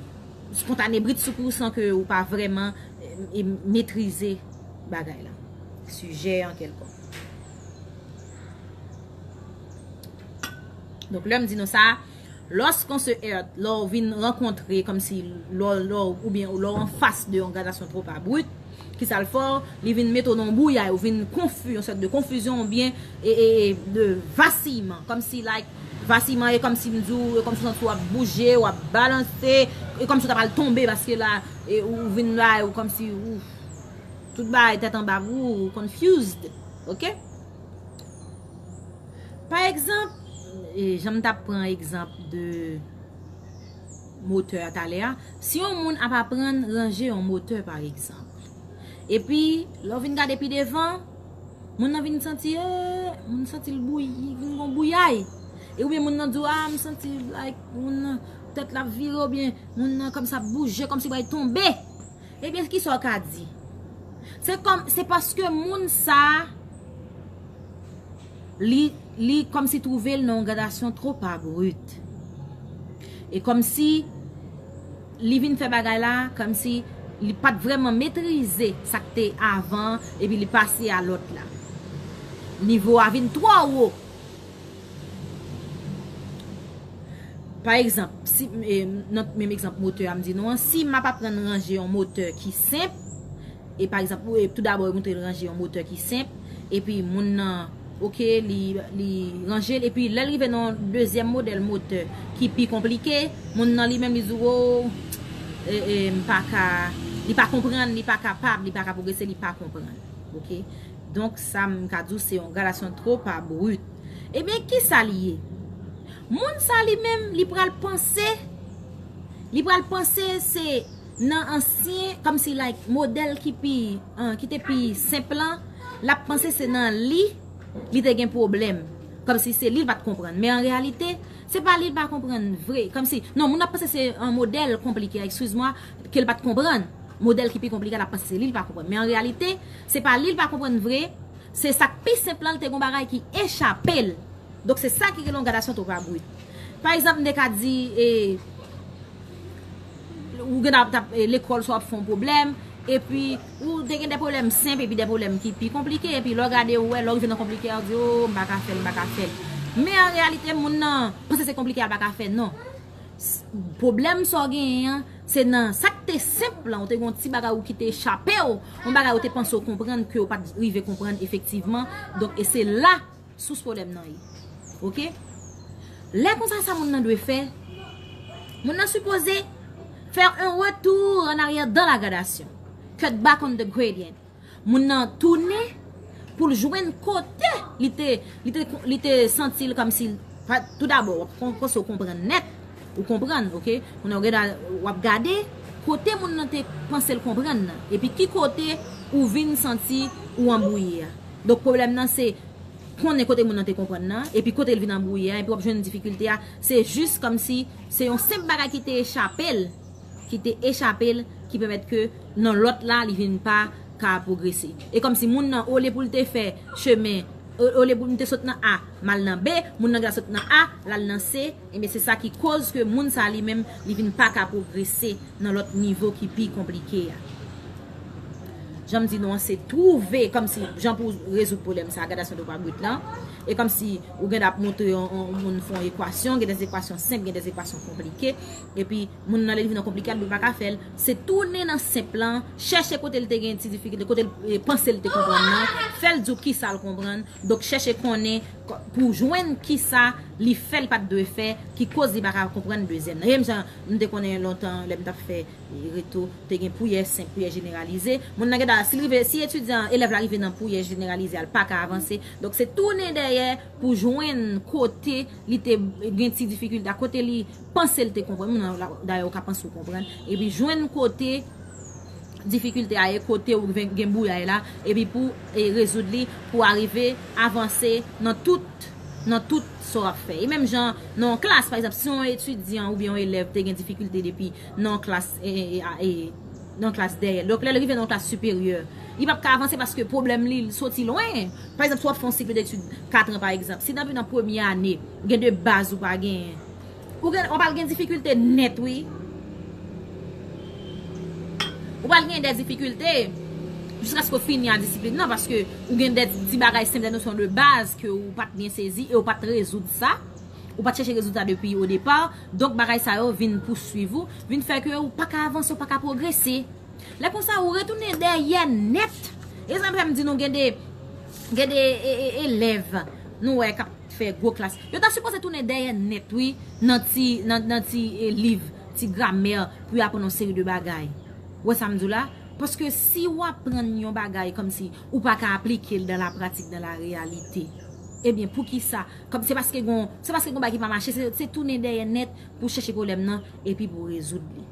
spontane, britsoukou, san ke ou pa vrèman, e, e, metrize bagay la. Sijè an kèlkonk. Donk, lè m di nou sa, lorsqu'on se heurte, lè w vin rankontre, kòmsi lè w, lè w, oubyen lè w anfas de yon gradasyon twò abrit, ki sa l fè w? Li vin mete w nan yon bouyay, ou vin konfi, yon sòt de konfizyon, oubyen, e, e, e, de vasiyman, kòmsi, like, vasiyman, e kòmsi m di w, e kòmsi w santi w ap bouje, w ap balanse, e kòmsi w ta pral tonbe, paske la, e, ou vin la, e ou kòmsi, ou, tout bagay tèt anba pou ou, ou confused, ok? Pa egzanp, e, jan m t ap pran egzanp de motè a talè a, si yon moun ap aprann ranje yon motè, pa egzanp, epi lè w vin gade pi devan, moun nan vin santi, e, moun santi l bouyi, vin gon bouyay. E oubyen moun nan di w, a, m santi, like, moun nan, tèt la ap vire, oubyen moun nan kòmsi ap bouje, kòmsi l pral tonbe. Ebyen, kisa w ka di? Se kòm, se paske moun sa a, li, li kòmsi twouve l nan yon gradasyon twò abrit. E kòmsi li vin fè bagay la, kòmsi li pa t vrèman metrize sa k te avan, epi li pase a lòt la. Nivo a vin twò wo. Pa egzanp, si, e, nan menm egzanp motè a m di nou an, si m ap aprann ranje yon motè ki senp, e pa egzanp, ou, e, tou dabò, ou montre l ranje yon motè ki senp, epi moun nan, ok, li, li ranje l, epi lè l rive nan yon dezyèm modèl motè ki pi konplike, moun nan li menm, li di, o, e, e, m pa ka, li pa konprann, li pa kapab, li pa ka pwogrese, li pa konprann. Ok? Donk, sa m ka di w, se yon gradasyon twò abrit. Ebyen, kisa li ye? Moun sa li menm, li pral panse, li pral panse se nan ansyen, kòmsi, like, modèl ki pi, an, ki te pi senp lan, l ap panse se nan li, li te gen pwoblèm. Kòmsi se li l pa t konprann. Men an reyalite, se pa li l pa konprann vre. Kòmsi, non, moun ap panse se yon modèl konplike, excuse-moi, ke l pa t konprann. Modèl ki pi konplike a, l ap panse se li l pa konprann. Men an reyalite, se pa li l pa konprann vre, se sa k pi senp lan, l te gon bagay ki echape l. Donk, se sa ki rele yon gradasyon twò abrit. Pa egzanp, m te ka di, e, ou gen ap, ap, e, lekòl sa w ap fè yon pwoblèm, epi ou te gen de pwoblèm senp, epi de pwoblèm ki pi konplike, epi lè w gade, ou wè, lè w rive nan konplike a, ou di, o, m pa ka fè l, m pa ka fè l. Men an reyalite, moun nan panse se konplike a, l pa ka fè, non. S-, pwoblèm sa w genyen an, se nan sa k te senp lan, ou te gen yon ti bagay ou ki te echape w, yon bagay ou te panse w konprann ke w pa t rive konprann efektivman. Donk, e se la sous pwoblèm nan ye. Ok? Lè konsa, sa moun nan dwe fè? Moun nan sipoze faire un retour en arrière dans la gradation. Cut back on the gradient. Moun nan tounen pou l jwenn kote li te, li te, li te santi l kòmsi, pa, tou dabò, w ap kon-, panse w konprann nèt, ou konprann, ok? Moun nan w gen dwa, w ap gade kote moun nan te panse l konprann nan, epi ki kote ou vin santi ou anbwouye a. Donk, pwoblèm nan se konnen kote moun nan te konprann nan, epi kote l vin anbwouye a, epi w ap jwenn difikilte a. Se jis kòmsi se yon senp bagay ki te echape l, ki te echape l, ki pèmèt ke nan lòt la, li vin pa ka pwogrese. E kòmsi moun nan, olye pou l te fè chemen, o-, olye pou l te sot nan A, m al nan B, moun nan gen dwa sot nan A, l al nan C, ebyen se sa ki koz ke moun sa li menm, li vin pa ka pwogrese nan lòt nivo ki pi konplike a. Jan m di nou an, se twouve kòmsi jan pou rezoud pwoblèm sa a, gradasyon twò pa brit lan. E kòmsi ou gen ap montre yon, yon moun fè yon ekwasyon, gen de ekwasyon senp, gen de ekwasyon konplike. Epi moun nan lè li vin nan konplike a, li pa ka fè l. Se tounen nan senp lan, chèche kote l te gen ti difikilte, kote l, e, panse l te konprann nan, fè l di w kisa l konprann. Donk chèche konnen pou jwenn kisa li fè, li pa t dwe fè, ki koz li pa ka konprann dezyèm nan. Menm jan m te konnen lontan lè m t ap fè reto, te gen pwiyè senp, pwiyè jeneralize. Moun nan gentan, si l rive, si etidyan, elèv la rive nan pwiyè jeneralize a, l pa ka avanse. Donk se tounen dèyè pou jwenn kote li te gen ti difikilte a, kote li panse l te konprann. Moun nan, dayè ou ka panse ou konprann. Epi jwenn kote difikilte a ye, kote ou gen, gen bouyay la, epi pou, e, rezoud li, pou arive avanse nan tout, nan tout sa w ap fè. E menm jan nan yon klas, pa egzanp, si yon etidyan oubyen yon elèv te gen difikilte depi nan yon klas, e, e, e, a, e, nan yon klas dèyè. Donk lè l rive nan yon klas siperyè, li p ap ka avanse paske pwoblèm li soti lwen. Pa egzanp, si w ap fè yon sik detid kat an, pa egzanp, si depi nan premye ane, gen de baz ou pa genyen, ou gen, w pral gen difikilte nèt, wi. Ou pral gen de difikilte jiskaske w fini a disiplin nan, paske ou gen de ti bagay senp, de nosyon de baz ke ou pa t byen sezi e ou pa t rezoud sa. Ou pa t chèche rezoud sa depi o depa. Donk, bagay sa yo vin pouswiv ou, vin fè ke ou pa ka avanse, ou pa ka pwogrese. Lè konsa, ou retounen dèyè nèt. E sa m fè m di nou gen de, gen de, e, e, elèv, nou wè, k ap fè gwo klas. Yo ta sipoze tounen dèyè nèt, wi, nan ti, nan, nan ti, e, liv, ti gramè, pou y aprann yon seri de bagay. Ou wè sa m di w la? Paske si w aprann yon bagay kòmsi ou pa ka aplike l dans la pratique, dans la réalité, ebyen, poukisa? Kòm se paske gon, se paske gon bagay ki pa mache, se, se tounen dèyè nèt pou chèche pwoblèm nan, epi pou rezoud li.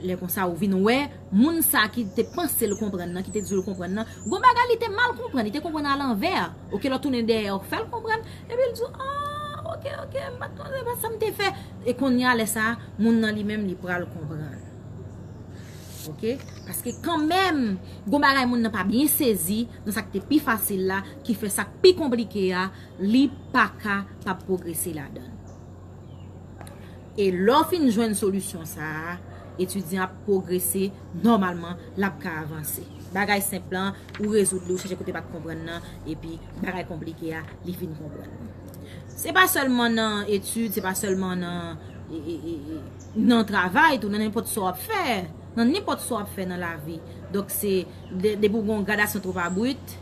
Lè konsa, ou vin wè, moun sa ki te panse l konprann nan, ki te di l konprann nan, gon bagay li te mal konprann, li te konprann alanvè. Oke, lè w tounen dèyè, ou fè l konprann, epi l di w, ah, oke, oke, m pa t konn, se pa sa m te fè. E kounye a, lè sa a, moun nan li menm, li pral konprann. Oke? Paske kanmenm, gon bagay moun nan pa byen sezi nan sa k te pi fasil la, ki fè sa k pi konplike a, li pa ka p ap pwogrese ladan l. E lè w fin jwenn solisyon sa a, etidyan ap pwogrese nòmalman, l ap ka avanse. Bagay senp lan, ou rezoud li, ou chèche kote pa t konprann nan, epi bagay konplike a, li vin konprann. Se pa sèlman nan etid, se pa sèlman nan, e, e, e, e, nan travay tou, nan nenpòt sa w ap fè, nan nenpòt sa w ap fè nan lavi. Donk se de, depi w gen yon gradasyon twò pa brit,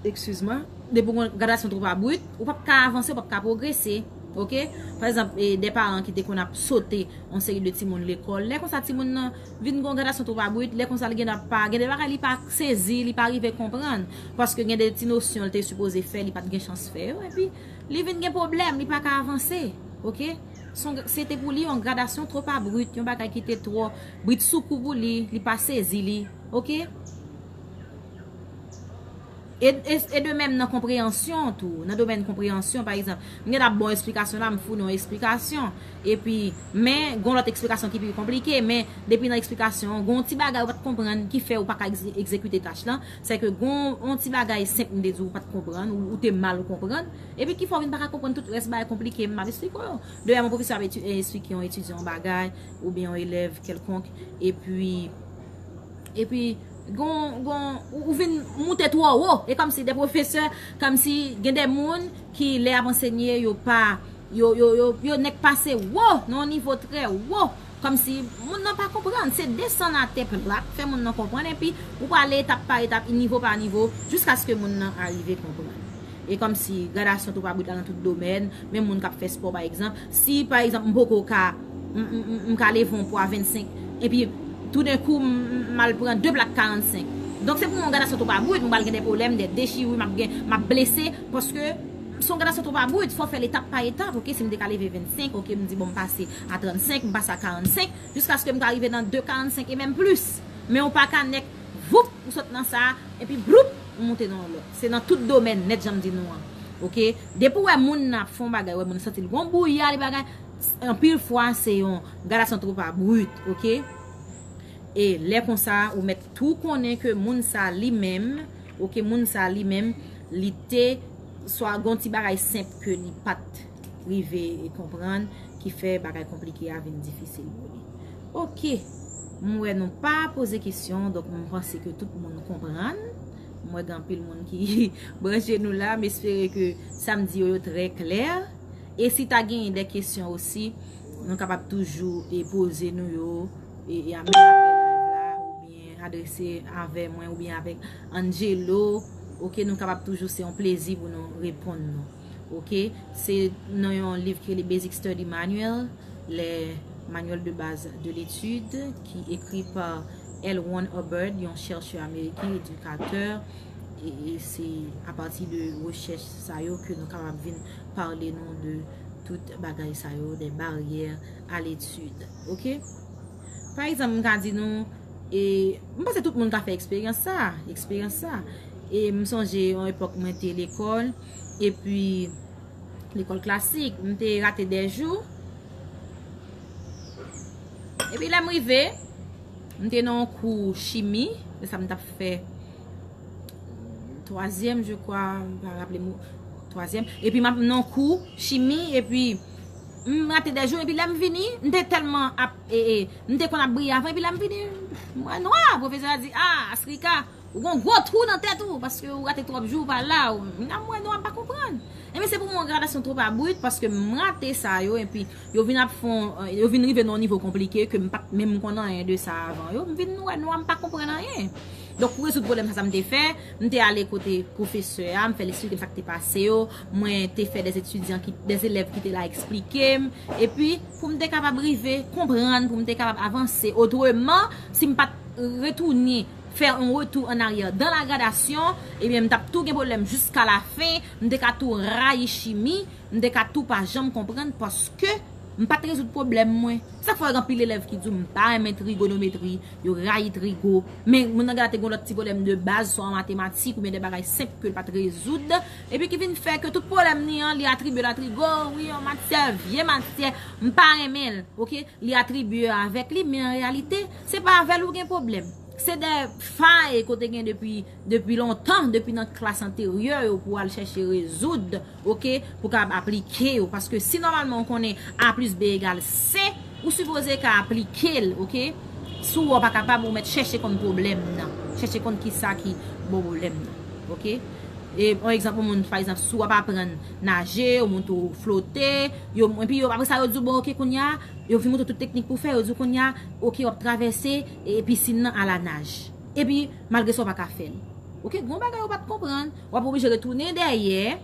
Eskiz mwen, depi w gen gradasyon twò pa brit, ou p ap ka avanse, ou p ap ka pwogrese. Oke? Pa egzanp, e, de paran ki te konn ap sote yon seri de timoun lekòl. Lè konsa, timoun nan vin gen yon gradasyon twò pa brit, lè konsa, li gen ap pa, gen de bagay li pa sezi, li pa rive konprann. Paske gen de ti nosyon li te sipoze fè, li pa t gen chans fè yo, epi li vin gen pwoblèm, li pa ka avanse. Oke? Se yon, se te pou li yon gradasyon twò pa brit, yon bagay ki te twò britsoukou pou li, li pa sezi li. Oke? E, e, e de menm nan konpreyansyon tou, nan domèn konpreyansyon, pa egzanp, m gen ap bon esplikasyon la, m founi yon esplikasyon, epi, men, gon lòt esplikasyon ki pi konplike, men, depi nan esplikasyon, gon ti bagay ou pa t konprann, ki fè ou pa ka egze-, egzekite tach lan, se ke gon, yon ti bagay senp m te di ou pa t konprann, ou, ou te mal konprann, epi ki fè ou vin pa ka konprann tout rès bagay konplike m ap esplike w yo. Dayè, yon pwofesè ap eti-, esplike yon etidyan yon bagay, oubyen yon elèv kèlkonk, epi, epi, gon, gon, ou, ou vin moute twò wo. E kòmsi de pwofesè, kòmsi gen de moun ki lè y ap ansenye, yo pa, yo, yo, yo, yo nèk pase wo, nan yon nivo trè wo. Kòmsi moun nan pa konprann. Se desann atè plat, fè moun nan konprann, epi ou prale etap pa etap, nivo pa nivo, jiskaske moun nan arive konprann. E kòmsi gradasyon twò pa brit la nan tout domèn, menm moun k ap fè spò, pa egzanp, si, pa egzanp, m poko ka, m, m, m, m ka leve yon pwa vennsenk, epi toudenkou, m, m, m al pran de plak karannsenk. Donk, se pou mwen, yon gradasyon twò pa brit, m pral gen de pwoblèm, de dechiri, m ap gen, m ap blese, paske se yon gradasyon twò pa brit, fò w fè l etap pa etap, oke, si m te ka leve vennsenk, oke, m di, bon, m pase a trannsenk, m pase a karannsenk, jiskaske m ka rive nan de karannsenk e menm plis. Men ou pa ka nèk, voup, ou sot nan sa, epi bloup, ou moute nan yon lòt. Se nan tout domèn nèt, jan m di nou an. Oke? Depi w wè moun nan ap fè yon bagay, wè moun santi l gon bouya, li bagay, anpil fwa, se yon gradasyon twò pa brit, oke? E lè konsa, ou mèt tou konnen ke moun sa li menm, oke, moun sa li menm, li te swa gon ti bagay senp ke li pa t rive konprann, ki fè bagay konplike a vin difisil pou li. Oke. M wè nou pa poze kesyon, donk m panse ke tout moun konprann. M wè gen anpil moun ki branche nou la, m espere ke sa m di yo, yo trè klè. E si ta genyen de kesyon osi, nou kapab toujou e poze nou yo, e, e a menm apre live la, oubyen adrese avè mwen, oubyen avèk Angelo. Oke, nou kapab toujou, se yon plezi pou nou reponn nou. Oke, se nan yon liv ki rele Basic Study Manual, les manuels de base de l'étude, ki ekri pa L. Ron Hubbard, yon chèchè ameriken, edikatè, e, e se apati de rechèch sa yo ke nou kapab vin pale nou de tout bagay sa yo, de baryè a letid. Oke? Pa egzanp, m ka di nou, e, m panse tout moun ka fè eksperyans sa, eksperyans sa. E m sonje yon epòk mwen te lekòl, epi lekòl klasik, m te rate de jou. Epi lè m rive, m te nan yon kou chimi, se sa m t ap fè twazyèm, je crois, m pa raple mo, twazyèm. Epi m ap nan kou chimi, epi m rate de jou, epi lè m vini, m te tèlman ap, e, e, m te konn ap briye avan, epi lè m vini, m wè nwa, pwofesè a di, "Ah, Asrika, ou gon gwo twou nan tèt ou, paske ou rate twòp jou, ou pa la, ou, m wè nwa, m pa konprann." Ebyen, se pou mwen, gradasyon twò pa brit, paske m rate sa yo, epi yo vin ap fè, yo vin rive nan yon nivo konplike ke m pa t menm konn anyen de sa avan yo. M vin wè nwa, m pa konprann anyen. Donk, pou rezoud pwoblèm sa, sa m te fè, m te ale kote pwofesè a, m fè l eksplike m sa k te pase yo, mwen te fè de etidyan ki, de elèv ki te la eksplike m, epi pou m te kapab rive konprann, pou m te kapab avanse. Otreman, si m pa t retounen fè yon retou an aryè dan la gradasyon, ebyen, m t ap tou gen pwoblèm jiska la fen, m te ka tou rayi chimi, m te ka tou pa janm konprann paske m pa t rezoud pwoblèm mwen. Sa k fè w gen anpil elèv ki di w, "M pa renmen trigonometri, yo rayi trigo." Men moun nan genlè te gen lòt ti pwoblèm de baz, swa an matematik oubyen de bagay senp ke l pa t rezoud, epi ki vin fè ke tout pwoblèm li an, li atribye l a trigo, wi, yon matyè, vye matyè, m pa renmen l, oke? Li atribye avèk li, men an reyalite, se pa avè l ou gen pwoblèm. Se de fay kote gen depi, depi lontan, depi nan klas anteryè yo pou al chèche rezoud, oke, pou kapab aplike yo. Paske si nòmalman ou konnen A plis B egal C, ou sipoze ka aplike l, oke, si w pa kapab, ou mèt chèche konn pwoblèm nan. Chèche konn kisa ki bon pwoblèm nan, oke? E, yon egzanp, yon moun, pa egzanp, si w ap aprann naje, yon moun tou flote, yo, epi yo, apre sa, yo di w, "Bon, oke, kounye a," yo fin montre tout teknik pou fè, yo di w, "Kounye a, oke, w ap travèse, e, pisin nan a la naj." Epi, malgre sa, w pa ka fè l. Oke, gon bagay ou pa t konprann, w ap oblije retounen dèyè,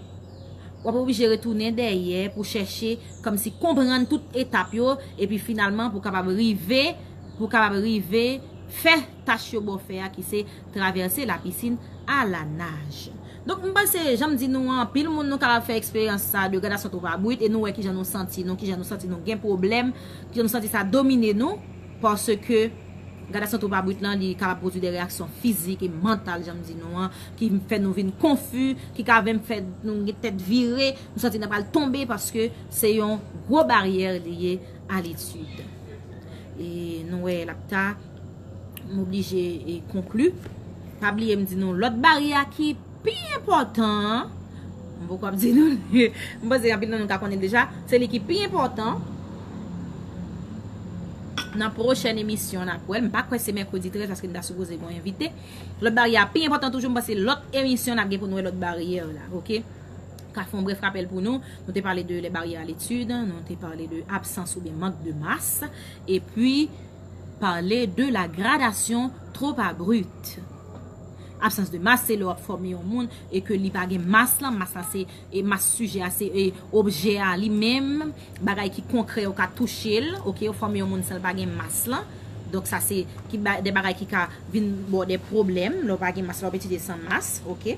w ap oblije retounen dèyè pou chèche, kòmsi konprann tout etap yo, epi finalman, pou kapab rive, pou kapab rive fè tach yo ba w fè a, ki se travèse la piscine à la nage. Donk, m panse, jan m di nou an, anpil moun nou kapab fè eksperyans sa de gradasyon twò pa brit, e nou wè kijan nou santi nou, kijan nou santi nou gen pwoblèm, kijan nou santi sa domine nou, paske gradasyon twò pa brit lan, li kapab pwodui de reyaksyon fizik e mantal, jan m di nou an, ki fè nou vin konfi, ki ka menm fè nou gen tèt vire, nou santi n ap pral tonbe, paske se yon gwo baryè li ye a letid. E nou wè l ap ta, m oblije, e, konkli. Pa bliye m di nou lòt baryè ki pi enpòtan an. M poko ap di nou li. M panse anpil nan nou ka konnen l deja. Se li ki pi enpòtan. Nan pwochèn emisyon, n ap wè l. M pa kwè se mèkredi trèz, paske n ta sipoze gen yon envite. Lòt baryè a pi enpòtan toujou, m panse lòt emisyon, n ap gen pou nou wè lòt baryè la, oke? Ka fè yon brèf rapèl pou nou. Nou te pale de les barrières à l'étude, nou te pale de absans oubyen mank de mas, epi pale de la gradasyon twò pa brit. Absans de mas, se lè w ap fòme yon moun e ke li pa gen mas lan. Mas lan se, e mas sijè a, se, e objè a li menm, bagay ki konkrè, ou ka touche l, oke, ou fòme yon moun san l pa gen mas lan. Donk sa se ki ba, de bagay ki ka vin ba w de pwoblèm, lè w pa gen mas, lè w ap etidye san mas, oke.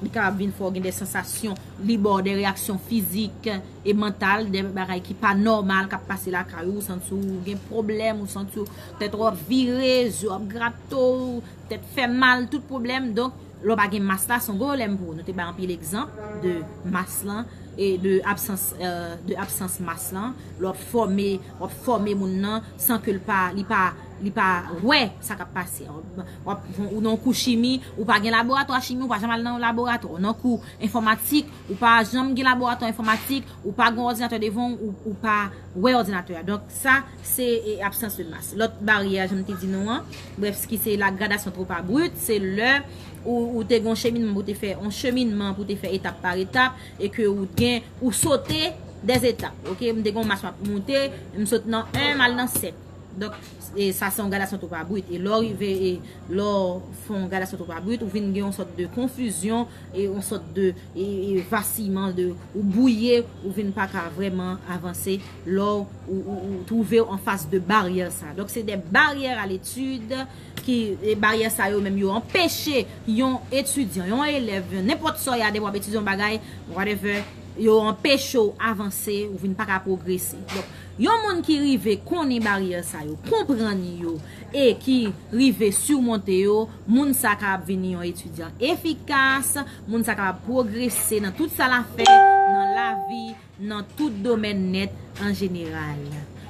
Li kapab vin fè w gen de sansasyon, li ba w de reyaksyon fizik e mantal, de bagay ki pa nòmal k ap pase lakay ou, ou santi w gen pwoblèm, ou santi w tèt w ap vire, zye w ap grate w, tèt fè mal, tout pwoblèm. Donk, lè w pa gen mas la, se yon gwo pwoblèm pou ou. Nou te bay anpil egzanp de mas lan e de absans, euh, de absans mas lan. Lè w ap fòme, w ap fòme moun nan san ke l pa, li pa, li pa wè sa k ap pase. W ap, ou nan kou chimi, ou pa gen laboratwa chimi, ou pa janm al nan laboratwa. Ou nan kou enfòmatik, ou pa janm gen laboratwa enfòmatik, ou pa gen òdinatè devan w, ou, ou pa wè òdinatè a. Donk, sa, se, e, absans de mas. Lòt baryè, jan m te di nou an, brèf, ki se la gradasyon twopa brit, se lè ou, ou te gen yon cheminman pou te fè, yon cheminman pou te fè etap pa etap, e ke ou gen, ou sote dèzetap, oke? M te gen yon mas m ap moute, m sot nan en, m al nan sèt. Donk, e sa se yon gradasyon twopa brit. E lè w rive, e lè w fè yon gradasyon twopa brit, ou vin gen yon sòt de konfizyon, e yon sòt de, e, e vasiman, de, ou bwouye, ou vin pa ka vrèman avanse lè w, ou, ou, ou twouve w anfas de baryè sa. Donk, se de baryè a letid ki, e baryè sa yo menm yo anpeche yon etidyan, yon elèv, nenpòt sa w ye a, depi w ap etidye yon bagay, whatever, yo anpeche w avanse, ou vin pa ka pwogrese. Donk, yon moun ki rive konnen baryè sa yo, konprann yo, e ki rive simonte yo, moun sa kapab vini yon etidyan efikas, moun sa kapab pwogrese nan tout sa l ap fè nan lavi, nan tout domèn nèt an jeneral.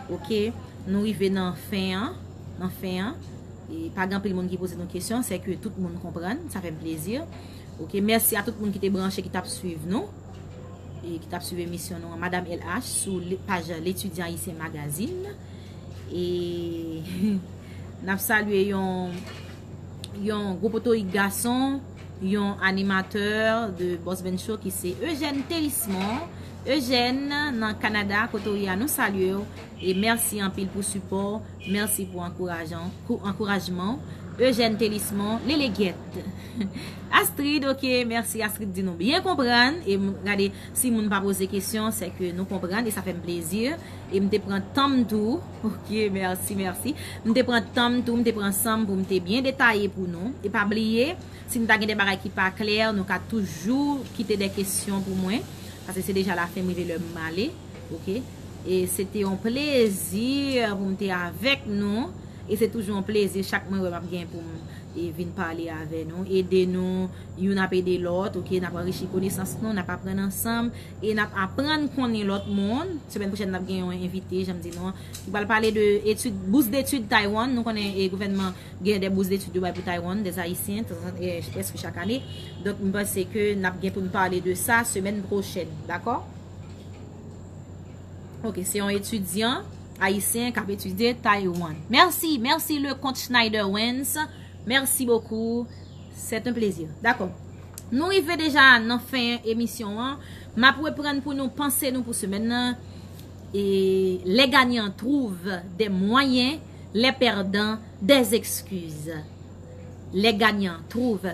Oke? Nou rive nan fen an, nan fen an. E pa gen anpil moun ki poze nou kesyon, se ke tout moun konprann, sa fè m plezi. Oke, mèsi a tout moun ki te branche, ki t ap swiv nou, e ki t ap swiv emisyon nou an, Madam L H, sou le, paj Letidyan Ayisyen Magazine. E n ap salye yon, yon gwo potorik gason, yon animatè de Boss Band Show ki se Eugène Telismon. Eugène nan Kanada, kote w ye a, nou salye w. E mèsi anpil pou sipò w. Mèsi pou ankourajan-, pou ankourajman w. Eugène Telismon, Lele Gyèt. Astrid, oke, mèsi Astrid, di nou byen konprann. E m, gade, si moun pa poze kesyon, se ke nou konprann e sa fè m plezi. E m te pran tan m tou. Oke, mèsi, mèsi. M te pran tan m tou, m te pran san m pou m te byen detaye pou nou. E pa bliye, si nou ta gen de bagay ki pa klè, nou ka toujou kite de kesyon pou mwen. Paske se deja lafen, m rive lè m ale. Oke? E se te yon plezi pou m te avèk nou. E se toujou yon plezi chak mwen wè m ap gen pou m, e, vin pale avè nou, ede nou, youn ap ede lòt, oke, n ap anrichi konesans nou, n ap aprann ansanm, e n ap aprann konnen lòt moun. Semèn pwochèn, n ap gen yon envite, jan m di nou an, ki pral pale de etid, bous detid Taiwan. Nou konnen, e, gouvènman gen de bous detid yo bay pou Taiwan, de Ayisyen, tan, e, prèske chak ane. Donk, m panse ke n ap gen pou n pale de sa semèn pwochèn, dakò? Ok, se yon etidyan ayisyen k ap etidye Taiwan. Mèsi, mèsi Leconte Schneider Wens. Merci beaucoup. C'est un plaisir. Dakò. Nou rive deja nan fen emisyon an. M ap reprann pou nou panse nou pou semèn nan. E les gagnants trouvent des moyens, les perdants des excuses. Les gagnants trouvent